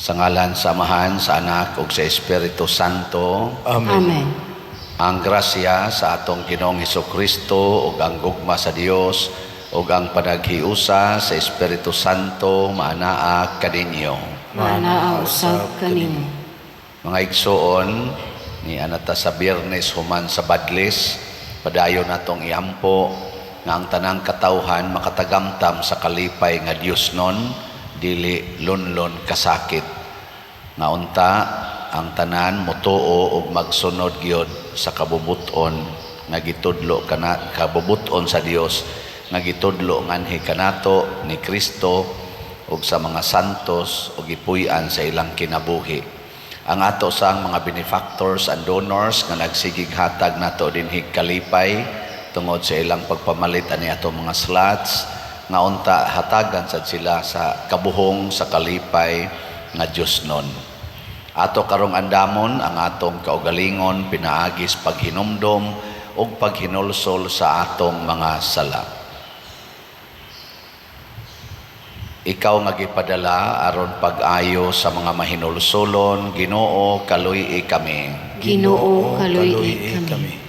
Sa ngalan sa Amahan, sa Anak ug sa Espiritu Santo. Amen. Amen. Ang grasya sa atong Ginoong Kristo ug ang gugma sa Dios ug ang panaghiusa sa Espiritu Santo maanaa kaninyo. Maanaa usab kanimo. Mga igsoon, ni anata sa Biyernes human sa Badlis, padayon natong iampo nga ang tanang katawhan makatagamtam sa kalipay nga Dios non, dili lunlon kasakit. Nga unta ang tanan motuo ug magsunod gyud sa kabubut-on nga gitudlo kana, kabubut-on sa Dios nga gitudlo nganhi kanato ni Kristo ug sa mga santos ug gipuy-an sa ilang kinabuhi. Ang ato sang mga benefactors and donors nga nagsigig hatag nato dinhi kalipay tungod sa ilang pagpamalit ani ato mga slots, nga unta hatagan sad sila sa kabuhong sa kalipay nga Dios nun. Ato karong andamon ang atong kaugalingon pinaagis paghinumdom ug paghinulsol sa atong mga sala. Ikaw nga gipadala aron pag-ayo sa mga mahinulsolon, Ginoo, kaluy-i kami. Ginoo, kaluy-i kami.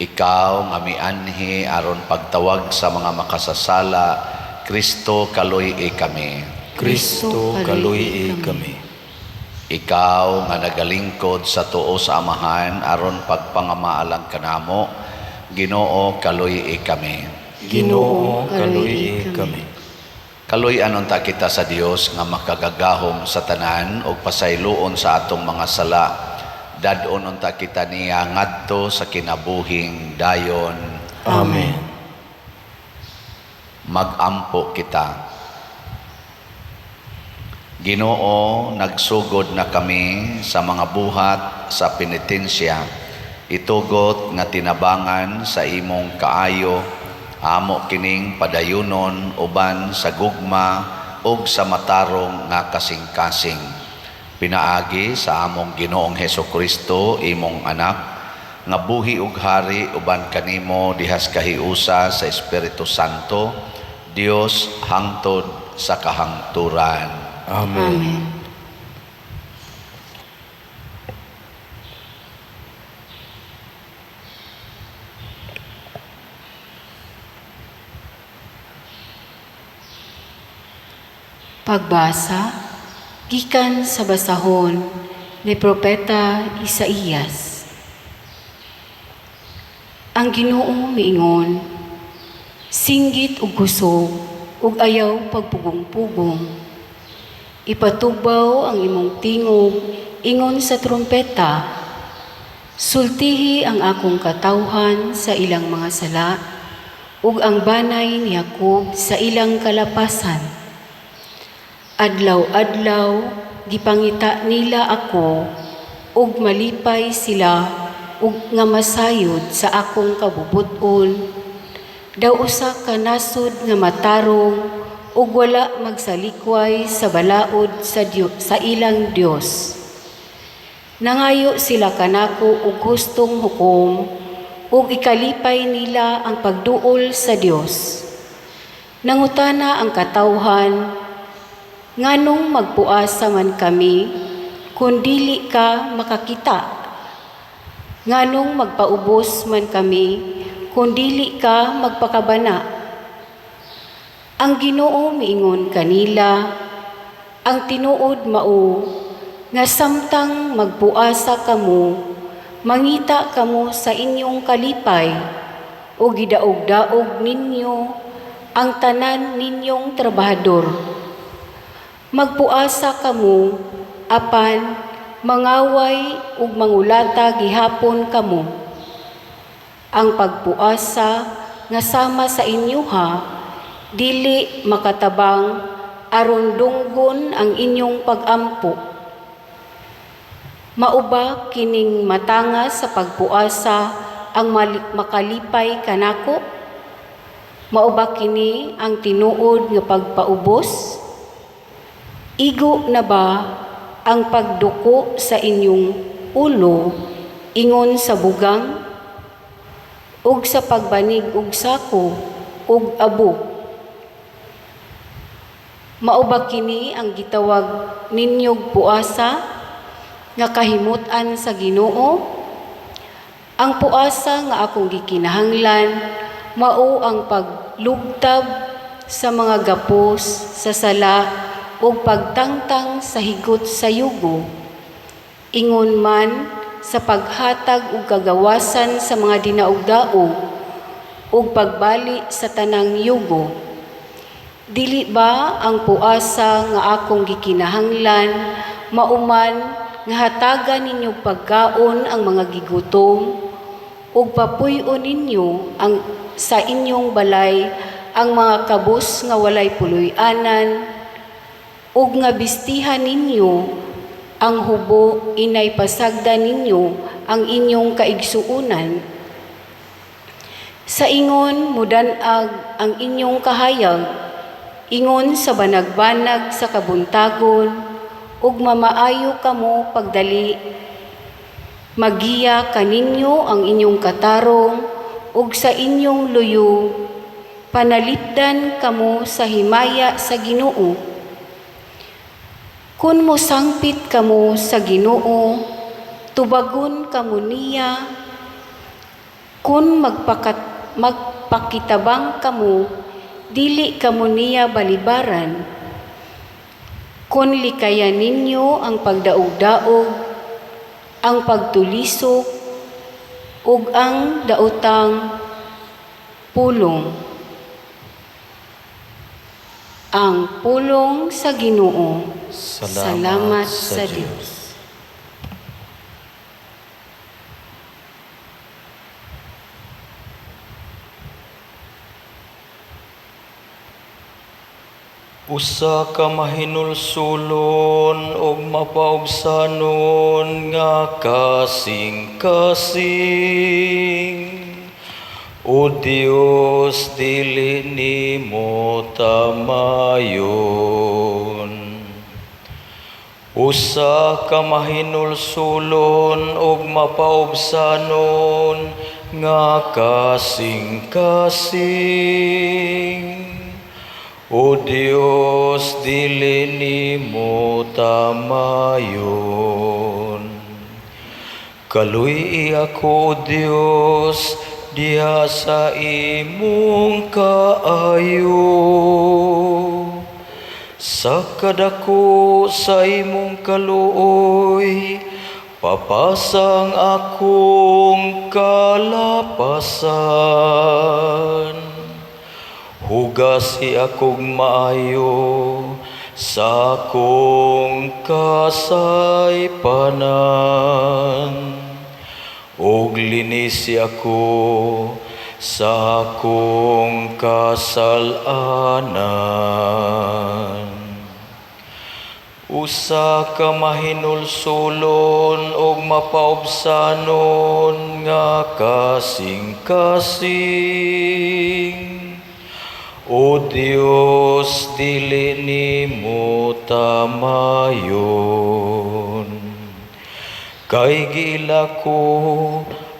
Ikaw nga mianhi aron pagtawag sa mga makasasala, Kristo, kaluy-i kami. Kristo, kaluy-i kami. Ikaw nga nagalingkod sa tuo sa Amahan aron pagpangamaalang kanamo, Ginoo, kaluy-i kami. Ginoo, kaluy-i kami. Kaluy-an unta kita sa Dios nga makagagahom sa tanan ug pasayloon sa atong mga sala. Dad-on unta kita niya ngadto sa kinabuhing dayon. Amen. Magampo kita. Ginoo, nagsugod na kami sa mga buhat sa penitensya. Itugot nga tinabangan sa imong kaayo, amo kining padayunon uban sa gugma ug sa matarong nga kasing-kasing. Pinaagi sa among Ginoong Heso Kristo, imong anak, nga buhi ug hari uban kanimo dihas kahiusa sa Espiritu Santo, Dios hangtod sa kahangturan. Amen. Amen. Pagbasa gikan sa basahon ni Propeta Isaías. Ang Ginoo miingon, singgit og kusog ug ayaw pagpugong-pugong. Ipatugbaw ang imong tingog ingon sa trompeta. Sultihi ang akong katawhan sa ilang mga sala ug ang banay ni Jacob sa ilang kalapasan. Adlaw-adlaw gipangita nila ako ug malipay sila ug nga masayod sa akong kabubut-on. Daw usa ka nasod nga matarong ug wala magsalikway sa balaod sa Dios, sa ilang Dios. Nangayo sila kanako og hustong hukom ug ikalipay nila ang pagduol sa Dios. Nangutana ang katawhan, nganong magpuasa man kami kun dili ka makakita? Nganong magpaubos man kami kun dili ka magpakabana? Ang Ginoo miingon kanila, ang tinuod mao nga samtang magpuasa kamo, mangita kamo sa inyong kalipay o gidaog-daog ninyo ang tanan ninyong trabahador. Magpuasa kamo apan mangaway ug mangulata gihapon kamo. Ang pagpuasa nga sama sa inyoha dili makatabang aron dunggon ang inyong pagampo. Mauba kining matanga sa pagpuasa ang makalipay kanako? Mauba kini ang tinuod nga pagpaubos? Igo na ba ang pagduko sa inyong ulo ingon sa bugang ug sa pagbanig og sako ug abo? Mao ba kini ang gitawag ninyog puasa nga kahimut-an sa Ginoo? Ang puasa nga akong gikinahanglan mao ang paglugtab sa mga gapos sa sala ug pagtangtang sa higot sa yugo. Ingon man sa paghatag og kagawasan sa mga dinaog-daog ug pagbali sa tanang yugo. Dili ba ang puasa nga akong gikinahanglan mao man nga hatagan ninyo pagkaon ang mga gigutom ug papuy-on ninyo ang sa inyong balay ang mga kabus nga walay puloy-anan ug nga bistihan ninyo ang hubo inay pasagdan ninyo ang inyong kaigsuonan? Sa ingon mudan-ag ang inyong kahayag ingon sa banag-banag sa kabuntagon ug mamaayo kamo pagdali. Magiya kaninyo ang inyong katarong ug sa inyong luyo panalipdan kamo sa himaya sa Ginoo. Kun mosangpit kamo sa Ginoo, tubagon kamo niya. Kun magpakitabang kamo, dili kamo niya balibaran. Kun likayan ninyo ang pagdaog-daog, ang pagtulisok, ug ang daotang pulong. Ang pulong sa Ginoo. Salamat sa Dios. Usa ka mahinulsulon ug mapaubsanon nga kasing-kasing. O Dios, dili nimo tamayon. Usa ka mahinulsulon ug mapaubsanon nga kasing-kasing. O Dios, dili nimo tamayon. Kaluy-i ako, O Dios, diha sa imong kaayo. Sa kadako sa imong kaluoy, papasang akong kalapasan. Hugasi akong maayo sa akong kasaypanan. Ug linisi ako sa akong kasalanan. Usa ka mahinulsulon ug mapaubsanon nga kasing-kasing. O Dios, dili nimo tamayon. Kay giila ko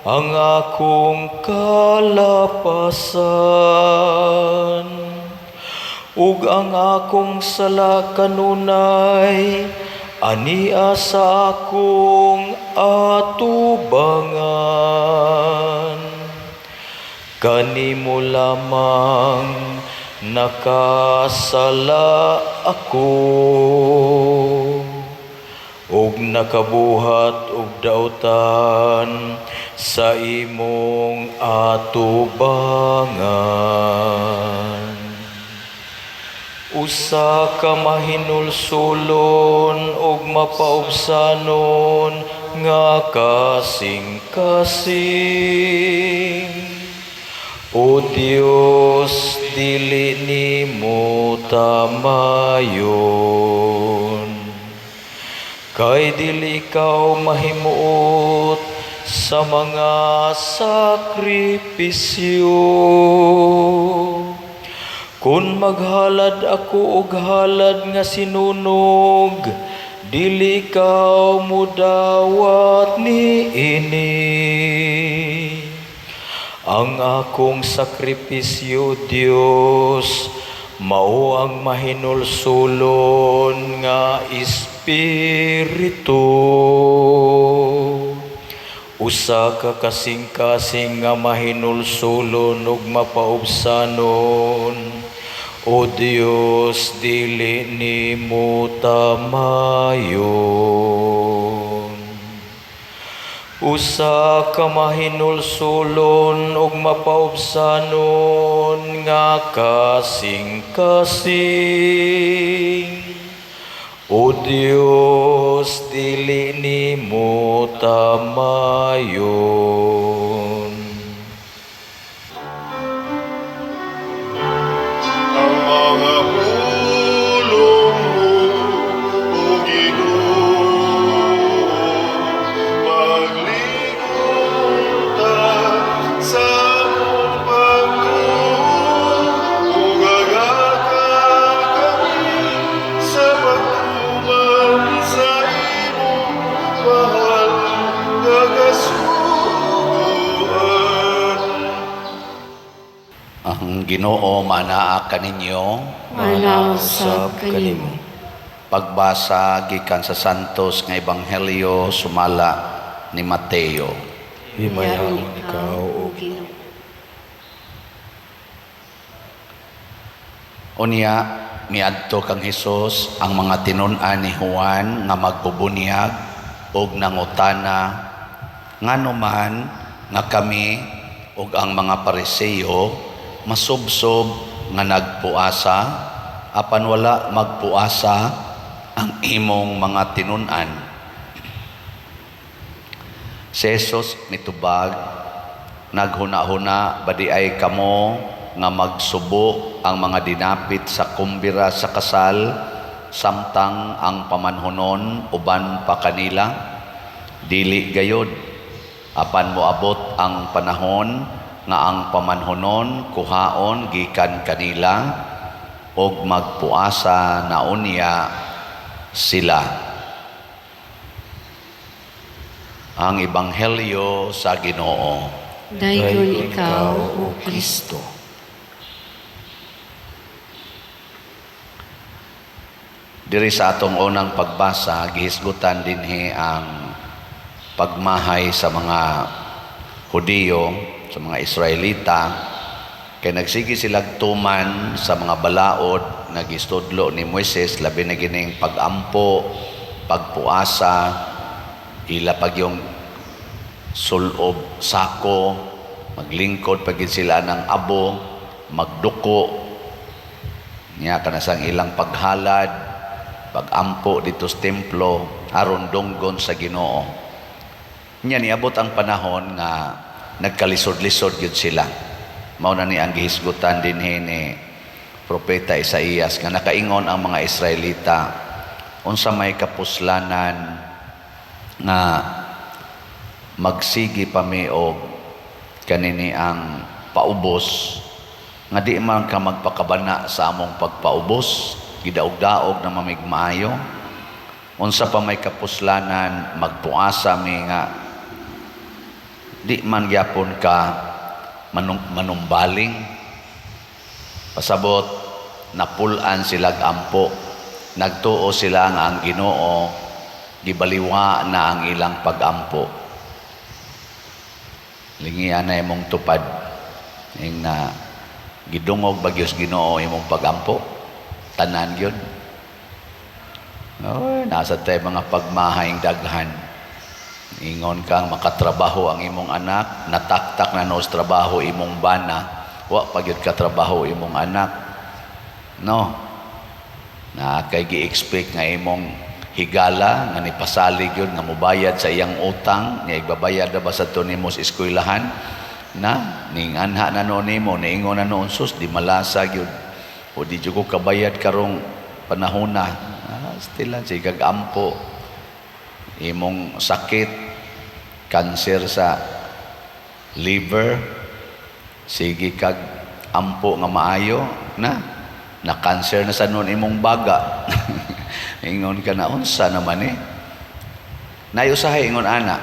ang akong kalapasan ug ang akong sala kanunay ania sa akong atubangan. Kanimo lamang nakasala ako ug nakabuhat og dautan sa imong atubangan. Usa ka mahinulsulon ug mapaubsanon nga kasing-kasing. O Dios, dili nimo tamayon. Kay dili ikaw mahimuot sa mga sakripisyo. Kung maghalad ako og halad nga sinunog, dili ikaw mudawat niini. Ang akong sakripisyo, Dios, Mao ang mahinulsulon nga espiritu. Usa ka kasing-kasing nga mahinulsulon ug mapaubsanon. O Dios, dili nimo tamayon. Usa ka mahinulsulon ug mapaubsanon nga kasing-kasing. O Dios, dili nimo tamayon. Ang mga pulong mo, O Ginoo, pagligonta sa among pagtuo, ug agaka kami sa pagtuman sa imong mahal nga kasuguan. Ang Ginoo manaa kaninyo. Manaa usab kanimo. Pagbasa gikan sa Santos nga Ebanghelyo sumala ni Mateo. Himayaon ikaw, O Ginoo. Unya miadto kang Hesus ang mga tinun-an ni Juan nga magbubunyag og nangutana, ngano man nga kami ug ang mga Pariseo masubsob nga nagpuasa, apan wala magpuasa ang imong mga tinun-an? Si Jesus mitubag, "Naghuna-huna ba diay kamo nga magsubo ang mga dinapit sa kumbira sa kasal samtang ang pamanhunon uban pa kanila? Dili gayod. Apan moabot ang panahon nga ang pamanhunon kuhaon gikan kanila ug magpuasa na unya sila." Ang Ebanghelyo sa Ginoo. Daygon ikaw, O Kristo. Diri sa atong unang pagbasa, gihisgutan dinhi ang pagmahay sa mga Hudiyo, sa mga Israelita, kay nagsige silag tuman sa mga balaod nga gistudlo ni Moises, labi na gining pag-ampo, pagpuasa, ila pag yung sulob sako, maglingkod pagid sila ng abo, magduko niya kanasang ilang paghalad, pagampo dito sa templo aron dunggon sa Ginoo. Nya niabot ang panahon nga nagkalisod-lisod gyud sila. Mao na ni ang gihisgutan dinhi ni Propeta Isaías nga nakaingon ang mga Israelita, unsa may kapuslanan nga magsigi pa mi og kanini ang paubos, nga di man ka magpakabana sa among pagpaubos, gidaog-daog na mamig maayo? Unsa pa may kapuslanan magpuasa mi nga di man gyapon ka manumbaling? Pasabot, napulan sila ampo, nagtuo sila nga ang Ginoo gibaliwa na ang ilang pagampo. Lingian na imong tupad ing na gidungog bagyos Ginoo imong pagampo, tanan gyud. Oy, nasa tay mga pagmahayng daghan. Ingon kang makatrabaho ang imong anak, nataktak na nos trabaho imong bana, wa pa gyud katrabaho imong anak. No. Na kay gi-expect nga imong higala nga nipasalig yun nga mobayad sa iyang utang, niya igbabayad na ba sa to nimo sa eskwelahan, na ning anha na no nimo, niingon na noon, "Sus, di malasa gyud o di jud ko kabayad karong panahona." Still lang sige ampo. Imong sakit, kanser sa liver, sige kag ampo nga maayo, na na cancer na sa noon imong baga. Ingon ka na, unsa naman eh. Nayusahay ingon ana.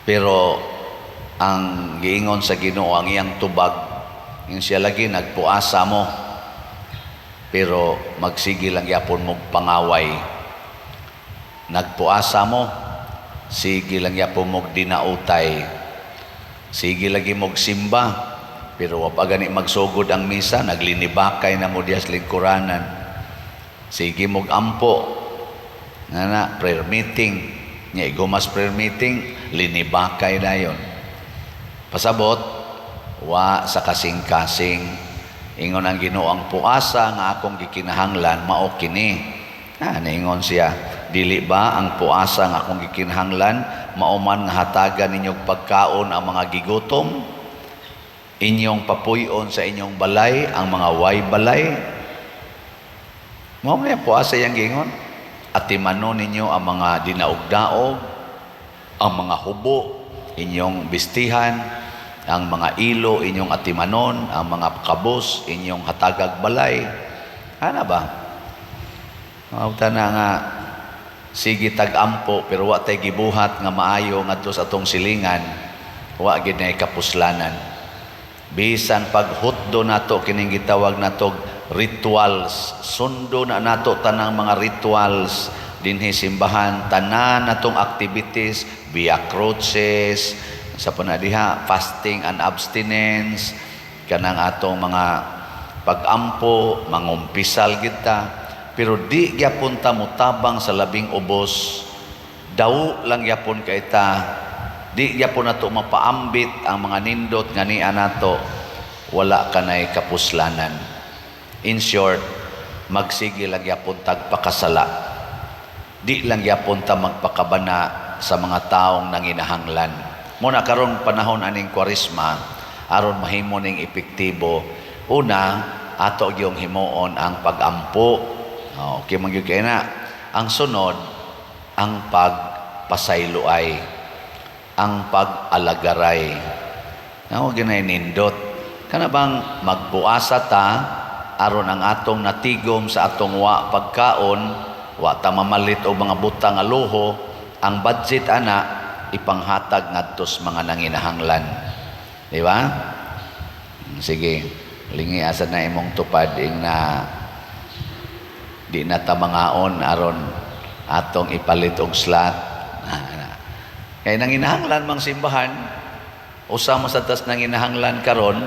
Pero ang giingon sa Ginoo, ang iyang tubag, yung siya lagi nagpuasa mo. Pero magsige lang gyapon mo pangaway. Nagpuasa mo, sige lang gyapon mo dinautay. Sige lagi mo simba, pero wa pa gani magsugod ang misa, naglinibakay na mo diha sa lingkuranan. Sige mo ampo, nga na, prayer meeting. Nya igumas prayer meeting, linibakay na yon. Pasabot, wa sa kasing-kasing. Ingon ang Ginoo, ang puasa nga akong gikinahanglan mao kini. Ah, niingon siya, dili ba ang puasa nga akong gikinahanglan mao man nga hatagan ninyong pagkaon ang mga gigutom, inyong papuy-on sa inyong balay ang mga way balay? Mao man ang puasa yang giingon. Atimanon ninyo ang mga dinaog-daog, ang mga hubo, inyong bistihan, ang mga ilo inyong atimanon, ang mga kabus inyong hatagag balay. Ana ba? Mauta na nga sige tag-ampo pero wa tay gibuhat nga maayo ngadto sa atong silingan, wa gid nay kapuslanan. Bisan paghutdo nato kining gitawag natog rituals, sundo na nato tanang mga rituals dinhi simbahan, tanan natong activities, via cruces, sa panadiha, fasting and abstinence, kanang atong mga pagampo, mangumpisal kita, pero di gyapon ta motabang sa labing ubos, daw lang gyapon kay ta, di gyapon nato mapaambit ang mga nindot nga nia nato, wala kanay kapuslanan. In short, magsige lang gyapon tag pakasala. Di lang gyapon ta magpakabana sa mga taong nanginahanglan. Muna karon panahon aning Kwaresma, aron mahimo ning epektibo, una ato gyung himuon ang pagampo. Okay man gyud kay na. Ang sunod, ang pagpasayloay, ang pag-alagaray. Nao ginay nindot. Kana bang magpuasa ta aron ang atong natigom sa atong wa pagkaon, wa ta mamalit og mga butang nga luho, ang budget ana ipanghatag ngadto sa mga nanginahanglan. Di ba? Sige, lingi asa na imong tupad ing na di na ta mangaon aron atong ipalit og slot. Kay nanginahanglan mang simbahan, usa man sa tas nanginahanglan karon,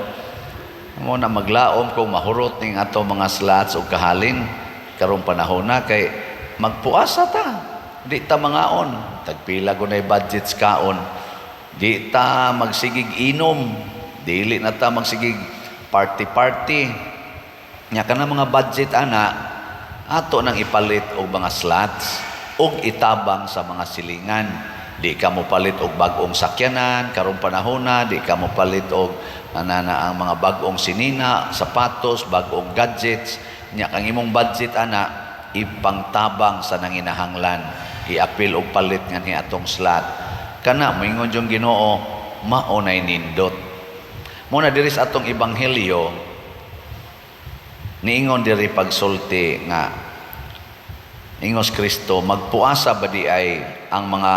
mo na maglaom kung mahurot ning ato mga slots og kahalin karong panahon na kay magpuasa ta. Di ta mangaon, tagpila ko na budgets kaon. Di ta magsigig inom, dili na ta magsigig party-party. Nya kana mga budget ana ato nang ipalit og mga slots og itabang sa mga silingan. Di ka mo palit og bag-ong sakyanan karong panahon na, di ka mo palit og anana ang mga bag-ong sinina, sapatos, bag-ong gadgets. Nya kang imong budget ana ipangtabang sa nanginahanglan, iapil og palit nganhi atong slot. Kana moingon yung Ginoo, mao nay nindot. Muna diri sa atong ebanghelyo, niingon diri pagsulti nga ingos Kristo, magpuasa ba di ay ang mga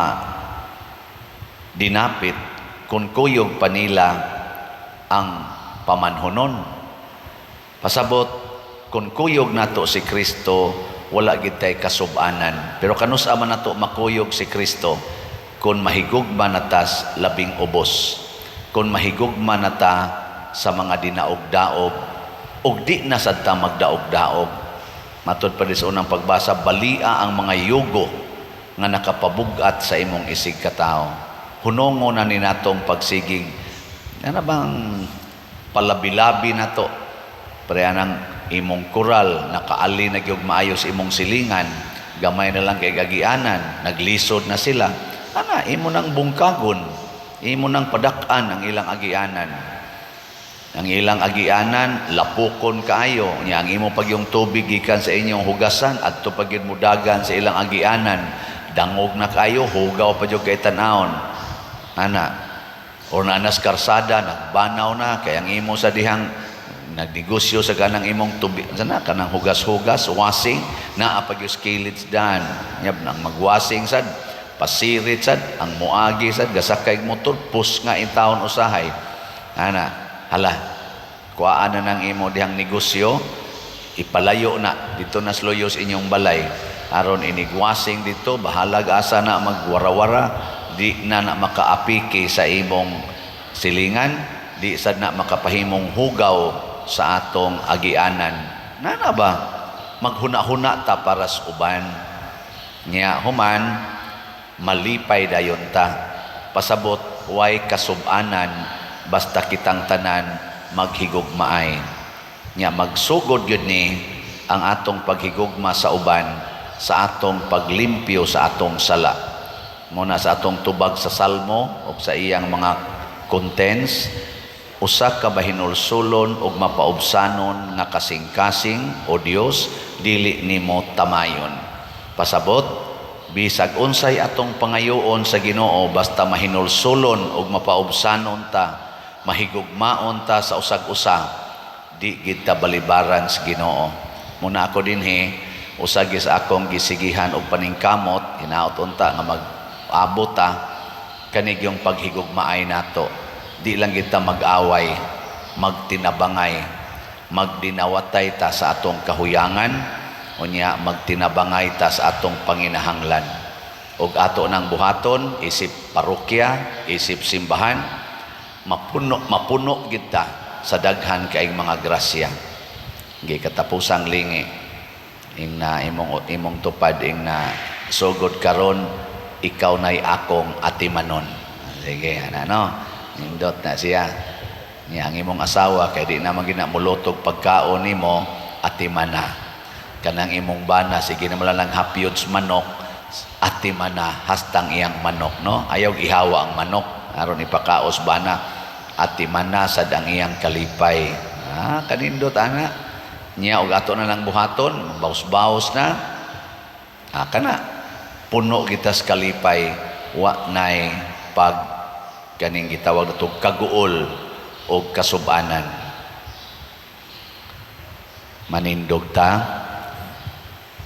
dinapit kung kuyog pa nila ang pamanhonon? Pasabot, kung kuyog nato si Kristo, wala gid tay kasubanan. Pero kanus-a man nato makuyog si Kristo kung mahigugma na tas labing ubos, kung mahigugma na ta sa mga dinaog-daog ug di na sad ta magdaog-daog. Matod pa di sa unang pagbasa, balia ang mga yugo nga nakapabug-at sa imong isig katao. Hunongo na ni natong pagsigig. Ano bang palabi-labi na to? Pareha ng imong kural, nakaali na gyud maayos imong silingan, gamay na lang kay gagianan, naglisod na sila. Ana, imo nang bungkagon, imo nang padak-an ang ilang agianan. Ang ilang agianan, lapukon kaayo. Nya ang imo pag yung tubig gikan sa inyong hugasan, adto pag yun mudagan sa ilang agianan, dangog na kaayo, hugaw pa jud kay tan-awon. Ana, or nanas karsada, nagbanaw na, kay ang imo sa dihang nagnegosyo sa kanang imong tubig, sana kanang hugas-hugas, wasing, naa pag yung skillets dan. Nyab nang magwasing sad, pasirit sad, ang muagi sad, gasakay motor, pus nga intawon usahay. Ana, hala, kuhaan na ng imo dihang negosyo, Ipalayo na dito na sa inyong balay aron inigwasing dito, bahalag asa na magwarawara, di na na makaapiki sa imong silingan, di sad na makapahimong hugaw sa atong agianan. Nana ba, maghuna-huna ta para sa uban. Nya human, malipay dayon ta. Pasabot, way kasubanan basta kitang tanan maghigugmaay. Nya magsugod gyud ni ang atong paghigugma sa uban sa atong paglimpyo sa atong sala. Muna sa atong tubag sa Salmo o sa iyang mga contents, usa ka bahinulsulon ug mapaubsanon nga kasing-kasing, o Dios, dili nimo tamayon. Pasabot, bisag unsay atong pangayoon sa Ginoo, basta mahinulsulon ug mapaubsanon ta, mahigugmaon ta sa usag-usa, di gid ta balibaran sa Ginoo. Muna ako dinhi, usa gyud sa akong gisigihan og paningkamot, hinaot unta nga mag-abot ta kanig yung paghigugmaay nato. Di lang kita mag-away, magtinabangay, magdinawatay ta sa atong kahuyangan, unya magtinabangay ta sa atong panginahanglan. Og ato nang buhaton isip parokya, isip simbahan, mapuno mapuno gid ta sa daghan kaayong mga grasya. Gi katapusang lingi ing na imong imong tupad ing na sugod karon, ikaw nay akong atimanon. Sige, ana, no, nindot na siya. Niya ang imong asawa kay di naman gina mulutog pagkaon nimo, atimana. Kanang imong bana, sige naman lang hapyods manok, atimana hastang iyang manok, no. Ayaw ihawa ang manok aron ipakaos bana, atimana sad ang iyang kalipay. Ah, kanindot ana. Niya og ato na lang buhaton, baus-baus na. Ah, kana puno kita sa kalipay, wa nay pag kaning gitawag nato kaguol o kasubanan. Manindog ta.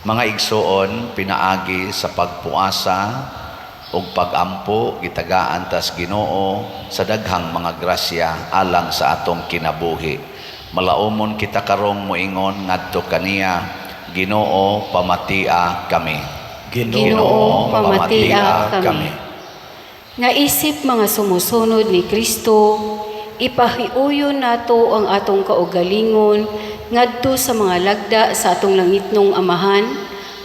Mga igsoon, pinaagi sa pagpuasa ug pagampo, gitagaan tas Ginoo sa daghang mga grasya alang sa atong kinabuhi. Malaumon kita karong moingon ngadto kaniya: Ginoo, pamatia kami. Ginoo, pamatia kami. Nga isip mga sumusunod ni Kristo, ipahiuyon nato ang atong kaugalingon ngadto sa mga lagda sa atong langitnong Amahan,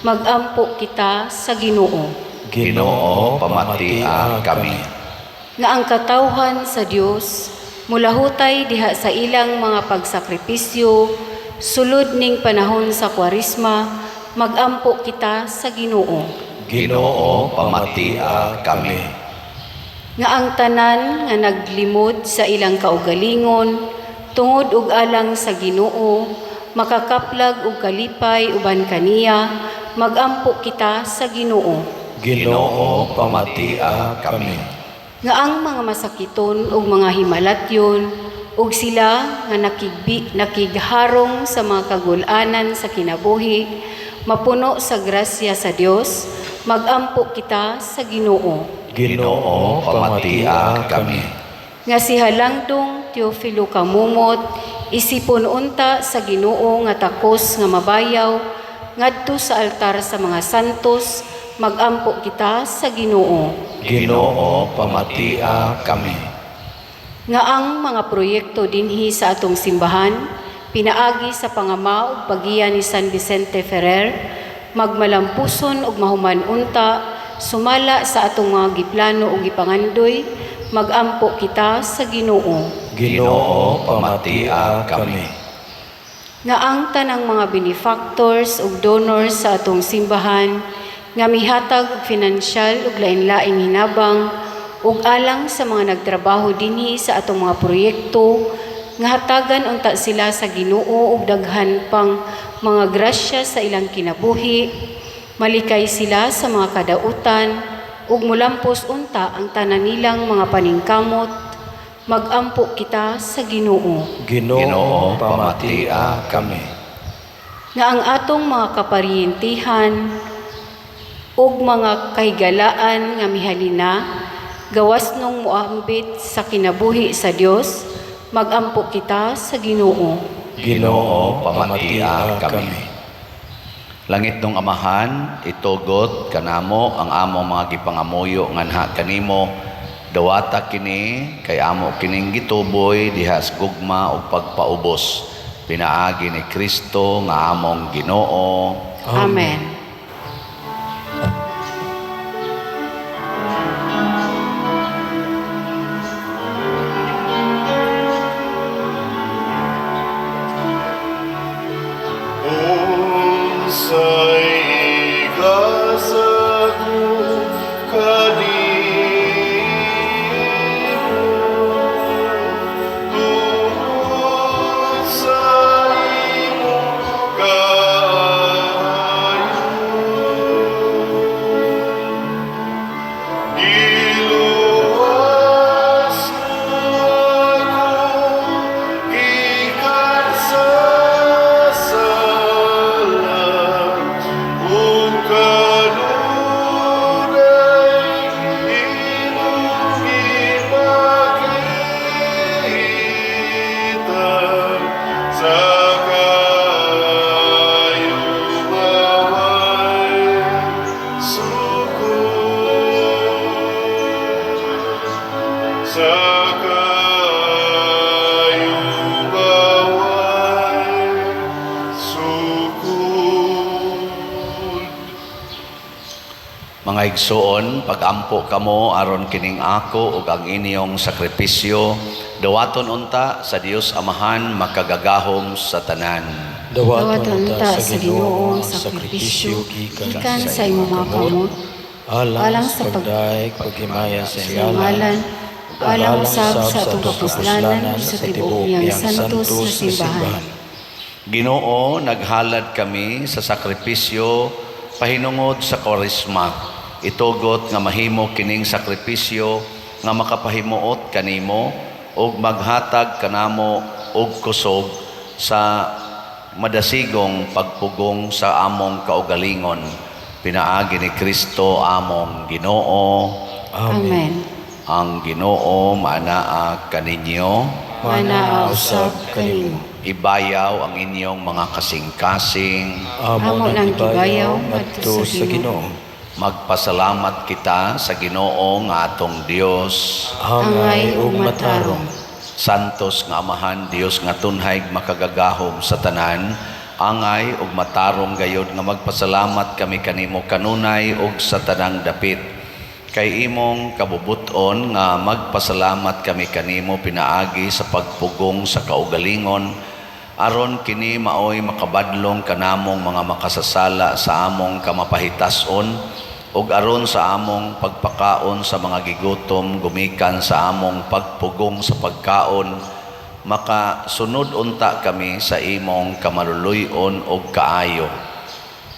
magampo kita sa Ginoo. Ginoo, pamatia kami. Nga ang katawhan sa Dios mulahutay diha sa ilang mga pagsakripisyo sulod ning panahon sa Kwaresma, magampo kita sa Ginoo. Ginoo, pamatia kami. Nga ang tanan nga naglimod sa ilang kaugalingon tungod ug alang sa Ginoo makakaplag og kalipay uban kaniya, magampo kita sa Ginoo. Ginoo, pamatia kami. Nga ang mga masakiton ug mga himalatyon ug sila nga nakigharong sa mga kagul-anan sa kinabuhi mapuno sa grasya sa Dios, magampo kita sa Ginoo. Ginoo, pamatia kami. Nga si Halangdong Teofilo Camomot isipon unta sa Ginoo nga takos nga mabayaw ngadto sa altar sa mga santos, magampo kita sa Ginoo. Ginoo, pamatia kami. Nga ang mga proyekto dinhi sa atong simbahan pinaagi sa pangama ug paggiya ni San Vicente Ferrer magmalampuson ug mahuman unta sumala sa atong mga giplano ug gipangandoy, magampo kita sa Ginoo. Ginoo, pamatia kami. Nga ang tanang mga benefactors ug donors sa atong simbahan nga mihatag og finansyal ug lain-laing hinabang ug alang sa mga nagtrabaho dinhi sa atong mga proyekto, nga hatagan unta sila sa Ginoo og daghan pang mga grasya sa ilang kinabuhi, malikay sila sa mga kadautan ug mulampos unta ang tanan nilang mga paningkamot, magampo kita sa Ginoo. Ginoo, pamatia kami. Nga ang atong mga kaparyentihan ug mga kahigalaan nga mihalina gawas nung moambit sa kinabuhi sa Dios, magampo kita sa Ginoo. Ginoo, pamatia kami. Langitnong Amahan, itugot kanamo ang among mga gipangamuyo nganha kanimo. Dawata kini kay amo kining gituboy diha sa gugma ug pagpaubos. Pinaagi ni Kristo nga among Ginoo. Amen. Unsay igasa ko kanimo tungod sa imong kaayo? Giluwas mo ako gikan sa sala ug kanunay imong gipakita sa kaayo nga way sukod, sa kaayo nga way sukod. Mga igsoon, pagampo kamo aron kining ako ug ang inyong sakripisyo dawaton unta sa Dios Amahan makagagahom sa tanan. Dawaton unta sa Ginoo ang sakripisyo gikan sa imong mga kamot, alang alang sa sa pagdaig, paghimaya sa sa iyong iyong ngalan, ngalan, alang usab sa atong kapuslanan sa tibuok niyang santos na simbahan. Ginoo, naghalad kami sa sakripisyo pahinungod sa Kwaresma. Itugot nga mahimo kining sakripisyo nga makapahimuot kanimo ug maghatag kanamo og kusog sa madasigong pagpugong sa among kaugalingon. Pinaagi ni Kristo among Ginoo. Amen. Ang Ginoo maanaa kaninyo. Manaa usab kanimo. Ibayaw ang inyong mga kasing-kasing. Amo Amo nang nang gibayaw gibayaw ngadto sa Ginoo. Magpasalamat kita sa Ginoo nga atong Dios. Angay ug matarong. Santos nga Amahan, Dios nga tunhay makagagahom sa tanan, angay ug matarong gayod nga magpasalamat kami kanimo kanunay ug sa tanang dapit. Kay imong kabubuton nga magpasalamat kami kanimo pinaagi sa pagpugong sa kaugalingon, aron kini maoy makabadlong kanamong mga makasasala sa among kamapahitason, ug aron sa among pagpakaon sa mga gigutom gumikan sa among pagpugong sa pagkaon, makasunod unta kami sa imong kamaluluy-on ug kaayo,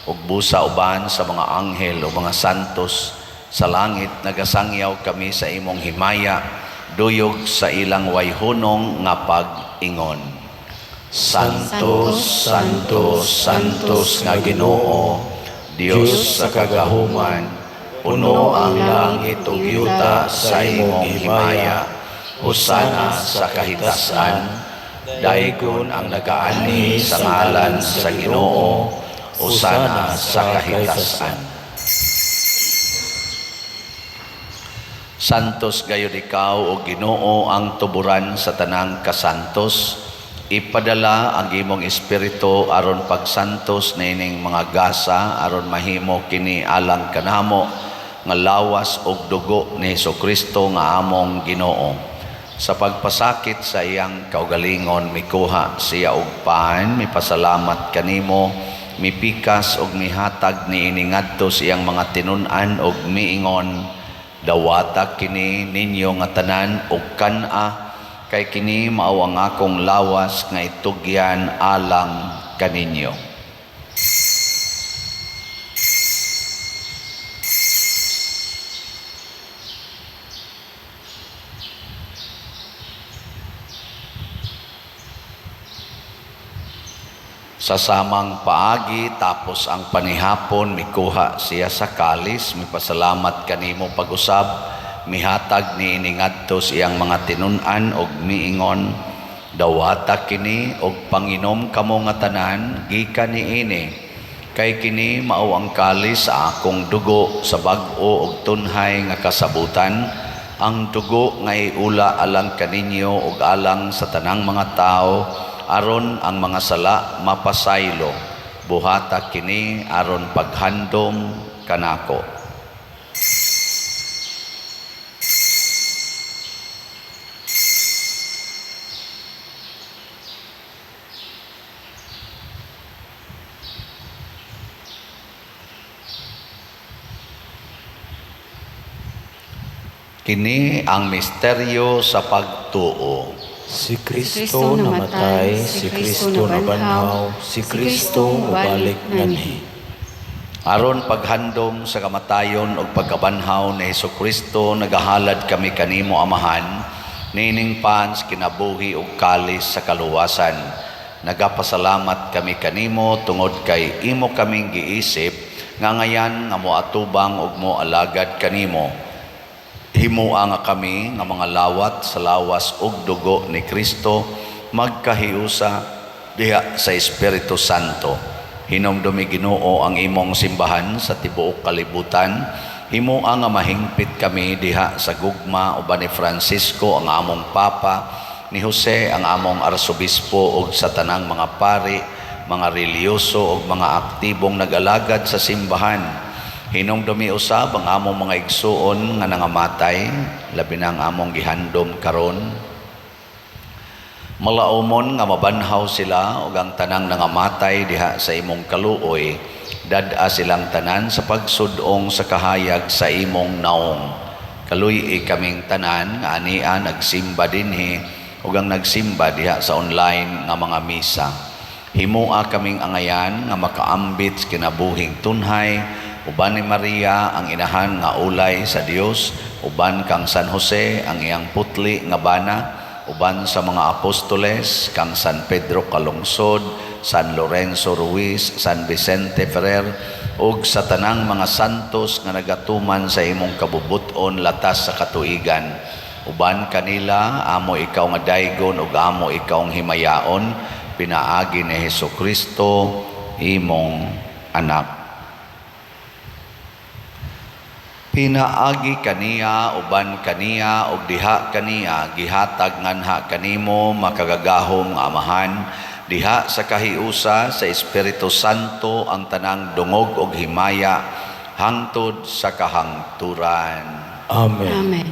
ug busa uban sa mga anghel o mga santos sa langit nagasangyaw kami sa imong himaya duyog sa ilang wayhunong nga pag-ingon. Santos, Santos, Santos nga Ginoo, Dios sa kagahuman, puno ang langit ug yuta sa imong himaya. Hosana sa kahitasan. Daygon ang nagaanhi sa ngalan sa Ginoo. Hosana sa kahitasan. Santos gayud ikaw o Ginoo, ang tuburan sa tanang kasantos. Ipadala ang imong espiritu aron pagsantos niining mga gasa, aron mahimo kini alang kanamo nga lawas ug dugo ni Hesukristo nga among Ginoo. Sa pagpasakit sa iyang kaugalingon, mikuha siya og pan, mipasalamat kanimo, mipikas og mihatag niini ngadto sa iyang mga tinun-an og miingon: "Dawata kini ninyo nga tanan og kan-a, kay kini mao ang akong lawas nga itugyan alang kaninyo." Sa samang paagi, tapos ang panihapon, mikuha siya sa kalis, mipasalamat kanimo pag-usab, mihatag niini ngadto sa iyang mga tinun-an og miingon: Dawata kini og panginom kamo nga tanan gikan niini, kay kini mao ang kalis sa akong dugo sa bag-o og tunhay nga kasabutan, ang dugo nga iula alang kaninyo ug alang sa tanang mga tawo aron ang mga sala mapasaylo. Buhata kini aron paghandom kanako. Kini ang misteryo sa pagtuo. Si Kristo namatay, si Kristo nabanhaw, si Kristo mubalik nganhi. Aron paghandom sa kamatayon ug pagkabanhaw ni Hesukristo, nagahalad kami kanimo, Amahan, nining pan sa kinabuhi ug kalis sa kaluwasan. Nagapasalamat kami kanimo tungod kay imo kaming giisip nga ngayan nga moatubang ug moalagad kanimo. Himoa nga kami nga mga lawat sa lawas ug dugo ni Kristo magkahiusa diha sa Espiritu Santo. Hinumdumi, Ginoo, ang imong simbahan sa tibuok kalibutan. Himoa nga mahingpit kami diha sa gugma uban ni Francisco ang among Papa, ni Jose ang among Arsobispo ug sa tanang mga pari, mga relihiyoso ug mga aktibong nag-alagad sa simbahan. Hinumdumi usab ang among mga igsuon nga nangamatay, labi na ang among gihandom karon. Malaumon nga mabanhaw sila ug ang tanang nangamatay diha sa imong kaluoy, dad-a silang tanan sa pagsud-ong sa kahayag sa imong naong. Kaluy-i kaming tanan nga ania nagsimba dinhi ug ang nagsimba diha sa online nga mga misa. Himoa kaming angayan nga makaambit sa kinabuhing tunhay uban ni Maria ang inahan nga ulay sa Dios, uban kang San Jose ang iyang putli nga bana, uban sa mga apostoles kang San Pedro Calungsod, San Lorenzo Ruiz, San Vicente Ferrer ug sa tanang mga santos nga nagatuman sa imong kabubut-on latas sa katuigan. Uban kanila amo ikaw nga daygon ug amo ikaw ang himayaon pinaagi ni Hesukristo imong anak. Pinaagi kaniya, uban kaniya ug diha kaniya, gihatag nganha kanimo, makagagahom nga Amahan, diha sa kahiusa sa Espiritu Santo, ang tanang dungog ug himaya hangtod sa kahangturan. Amen. Amen.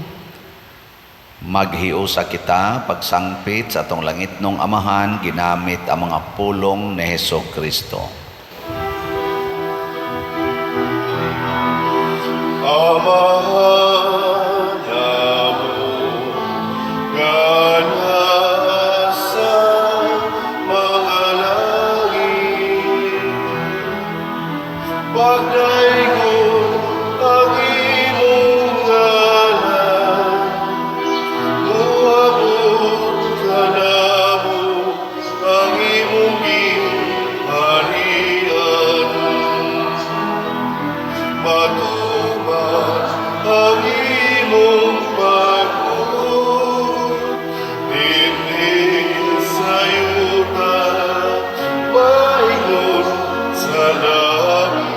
Maghiusa kita pagsangpit sa atong langitnong Amahan ginamit ang mga pulong ni Hesukristo. Amahan namo nga nasa mga langit, pagdaygon ang imong ngalan, moabot kanamo ang imong gingharian, matuman ang imong pagbuot dinhi sa yuta maingon sa langit.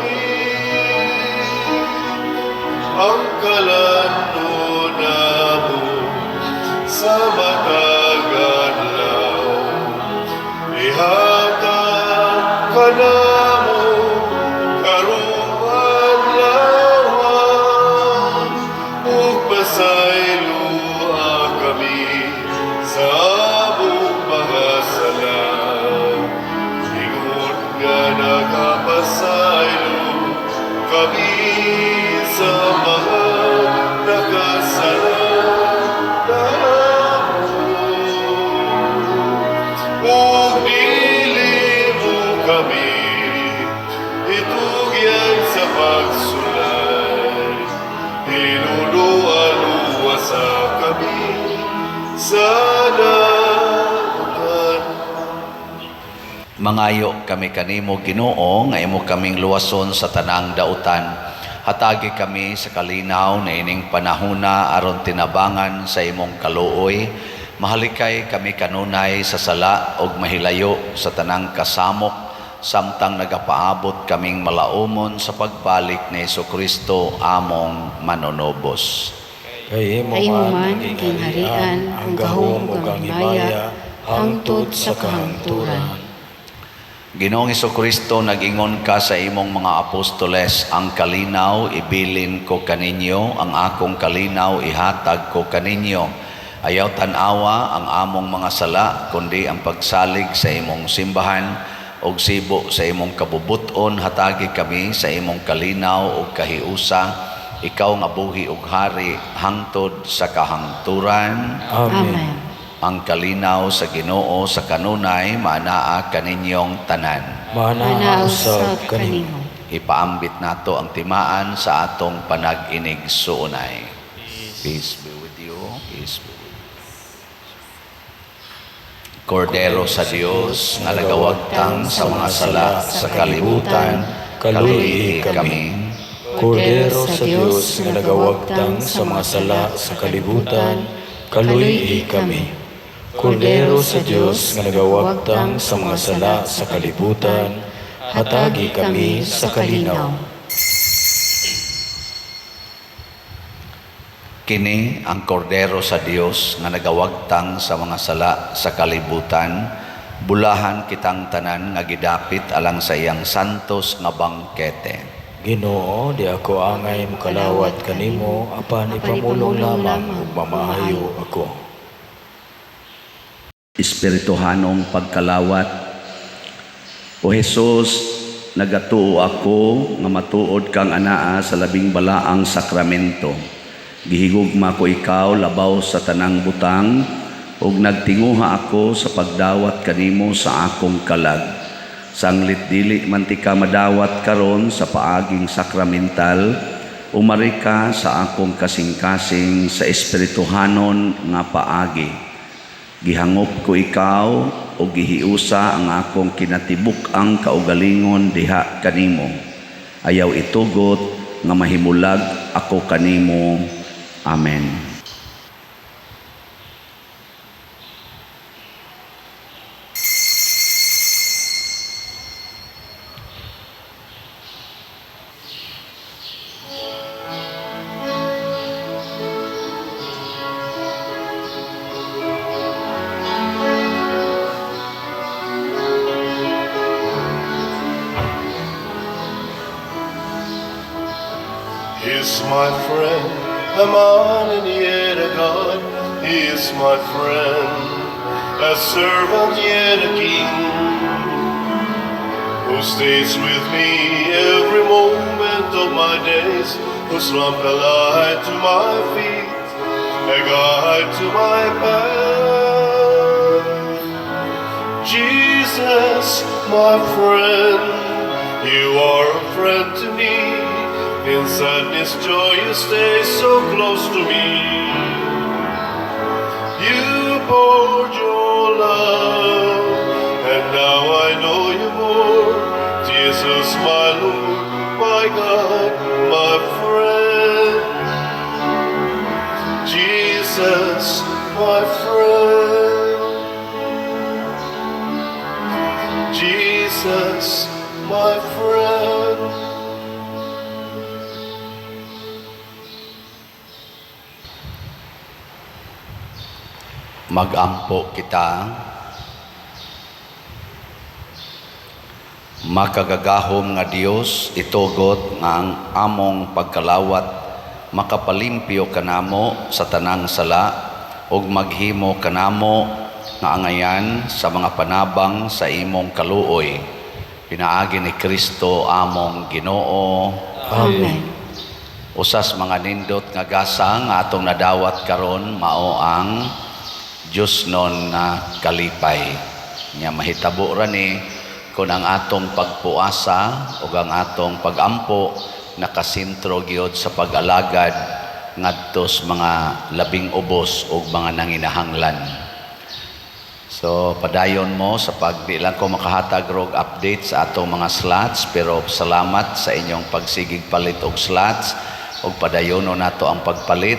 Ang kalan-on namo sa matag adlaw ihatag kanamo karong adlaw, ug pasayloa kami sa among mga sala ingon nga nagapasaylo kami sa mga nakasala namo, ug dili mo kami itugyan sa pagsulay, hinuloa luwasa kami sa dautan. Mangayo kami kanimo, Ginoo, nga imo kaming luwason sa tanang dautan. Hatagi kami sa kalinaw na ining panahuna aron tinabangan sa imong kaluoy. Mahalikay kami kanunay sa sala ug mahilayo sa tanang kasamok samtang nagapaabot kaming malaumon sa pagbalik ni Kristo among manunubos. Kay imo Kay imo man man ang ang gingharian, ang gahom ug ang himaya, hangtod sa kahangturan. Ginoong Kristo, nag-ingon ka sa imong mga apostoles, "Ang kalinaw ibilin ko kaninyo, ang akong kalinaw ihatag ko kaninyo. Ayaw tan-awa ang among mga sala, kundi ang pagsalig sa imong simbahan ug sibo sa imong kabubuton, hatagi kami sa imong kalinaw ug kahiusa, ikaw nga buhi ug hari hangtod sa kahangturan." Amen. Amen. Ang kalinaw sa Ginoo sa kanunay maanaa kaninyong tanan. Maanaa Manaa usab usab kanimo. kanimo. Ipaambit nato ang timaan sa atong panag-inigsuonay. Peace be with you. Peace be with you. Kordero sa Dios nga nagawagtang sa mga sala sa kalibutan, kaluyi kami. Kordero sa Dios nga nagawagtang sa mga sala sa kalibutan, kaluy kami. Kordero sa Dios nga nagawagtang sa mga sala sa kalibutan, hatagi kami sa kalinaw. Kini ang kordero sa Dios nga nagawagtang sa mga sala sa kalibutan. Bulahan kitang tanan nga gidapit alang sa iyang santos nga bangkete. Ginoo, di ako angay mokalawat kanimo, apan ipamulong lamang ug mamaayo ako. Espirituhanong pagkalawat. O Hesus, nagatuo ako nga matuod kang anaa sa labing balaang sakramento. Gihigugma ko ikaw labaw sa tanang butang ug nagtinguha ako sa pagdawat kanimo sa akong kalag. Sanglit dili man tika madawat karon sa paaging sakramental, umari ka sa akong kasing-kasing sa espirituhanon nga paagi. Gihangop ko ikaw o gihiusa ang akong kinatibuk-ang kaugalingon diha kanimo. Ayaw itugot nga mahimulag ako kanimo. Amen. He is my friend, a man and yet a God. He is my friend, a servant yet a king, who stays with me every moment of my days, whose lamp a light to my feet, a guide to my path. Jesus, my friend, you are a friend to me. In sadness, joy, you stay so close to me. You poured your love, and now I know you more. Jesus, my Lord, my God, my friend. Jesus, my friend. Jesus, my friend. Magampo kita. Makagagahom nga Dios, itugot nga ang among pagkalawat makapalimpyo kanamo sa tanang sala ug maghimo kanamo nga angayan sa mga panabang sa imong kaluoy, pinaagi ni Kristo among Ginoo. Amen. Usas mga nindot nga gasa nga atong nadawat karon mao ang Diyosnon nga kalipay. Nya mahitabo ra ni kung ang atong pagpuasa ug ang atong pagampo nakasentro gyud sa pag-alagad ngadto sa mga labing ubos ug mga nanginahanglan. So padayon mo sa pag di lang ko makahatag rog update sa atong mga slots, pero salamat sa inyong pagsigig palit og slots ug padayono nato ang pagpalit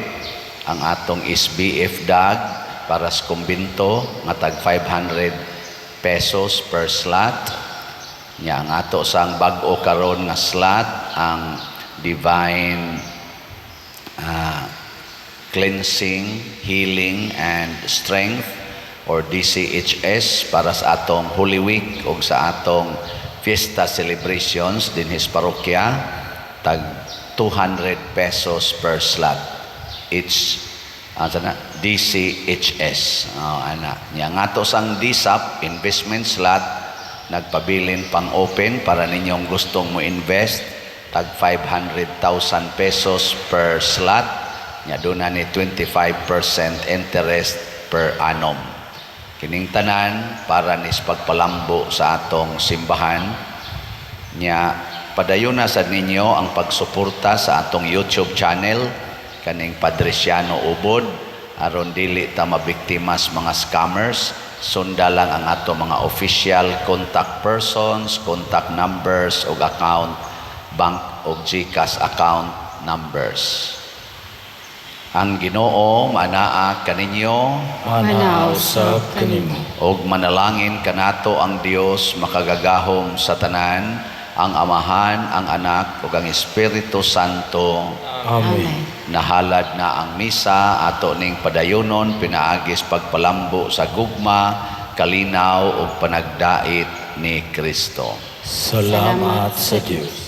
ang atong SBF dag. para sa kumbinto nga tag 500 pesos per slot. Nya ang ato sang bag-o karon nga slot, ang Divine Cleansing, Healing and Strength or DCHS para sa atong Holy Week o sa atong fiesta celebrations dinhi sa parokya, tag 200 pesos per slot each sana DCHS. Oh, ana nya nga ato sang DSAP investment slot, nagpabilin pang open para ninyong gustong mo invest, tag 500,000 pesos per slot. Nya duna ni 25% interest per annum. Kining tanan para nis pagpalambo sa atong simbahan. Nya padayon na sa ninyo ang pagsuporta sa atong YouTube channel, kaning Padriciano Ubod, aron dili ta mabiktimas mga scammers. Sunda lang ang ato mga official contact persons, contact numbers ug account bank ug GCash account numbers. Ang Ginoo manaa kaninyo. Manaa usab kanimo. Og manalangin kanato ang Dios makagagahom sa tanan, ang Amahan, ang Anak ug ang Espiritu Santo. Amen. Nahalad na ang misa. Ato ning padayonon pinaagis pagpalambo sa gugma, kalinaw ug panagdait ni Kristo. Salamat sa Dios.